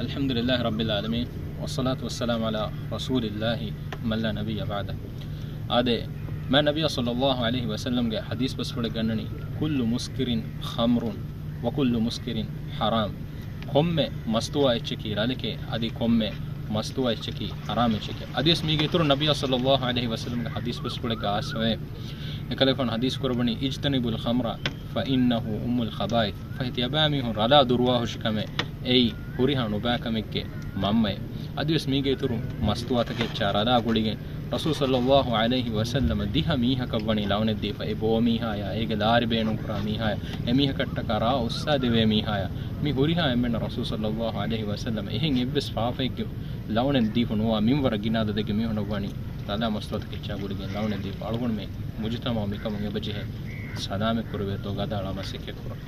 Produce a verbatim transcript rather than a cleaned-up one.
الحمد لله رب العالمين، والصلاة والسلام على رسول الله من لا نبي بعده. އާދެ، މާތް ނަބިއްޔާ ޞައްލައްލާހު ޢަލައިހި ވަސައްލަމްގެ ޙަދީޘް ބަސްފުޅެއް ގަންނަނީ، كل مسكر خمر وكل مسكر حرام. ކޮންމެ މަސްތުވާ އެއްޗަކީ ރަލެކޭ، އަދި ކޮންމެ މަސްތުވާ އެއްޗަކީ ޙަރާމް އެއްޗެކޭ. އަދިވެސް މީގެ އިތުރުން ނަބިއްޔާ ޞައްލައްލާހު ޢަލައިހި ވަސައްލަމްގެ ޙަދީޘް ބަސްފުޅެއްގަ އައިސްފަވޭ. އެކަލޭގެފާނު ޙަދީޘް ކުރައްވަނީ، اجتنبوا الخمر فإنه أم الخبائث. ފަހެ ތިޔަބައިމީހުން ރަލާ ދުރުވާހުށިކަމެއް، އެއީ ހުރިހާ ނުބައިކަމެއްގެ މަންމައެއް. އަދިވެސް މީގެ އިތުރުން މަސްތުވާތަކެއްޗާ ރަލާ ގުޅިގެން ރަސޫލު ޞައްލައްލާހު ޢަލައިހި ވަސައްލަމަ ދިހަ މީހަކަށް ވަނީ ލަޢުނަތްދީފަ، އެ ބޯ މީހާޔާ، އޭގެ ލާރި ބޭނުންކުރާ މީހާޔާ، އެމީހަކަށްޓަކާ ރާ އުއްސާދެވޭ މީހާޔާ، މި ހުރިހާ އެންމެންނަށް ރަސޫލު ޞައްލައްލާހު ޢަލައިހި ވަސައްލަމަ އެހެން އެއްވެސް ފާފައެއްގެ ލަޢުނަތް ދީފަ ނުވާ މިންވަރަށް ގިނަ އަދަދެއްގެ މީހުނަށް ވަނީ ރަލާ މަސްތުވާތަކެއްޗާ ގުޅިގެން ލަޢުނަތް ދީފަ. އަޅުގަނޑުމެން މުޖުތަމަޢު މިކަމުން އެބަޖެހޭ ސަލާމަތް ކުރެވޭތޯ ގަދައަޅާ މަސައްކަތް ކުރަން.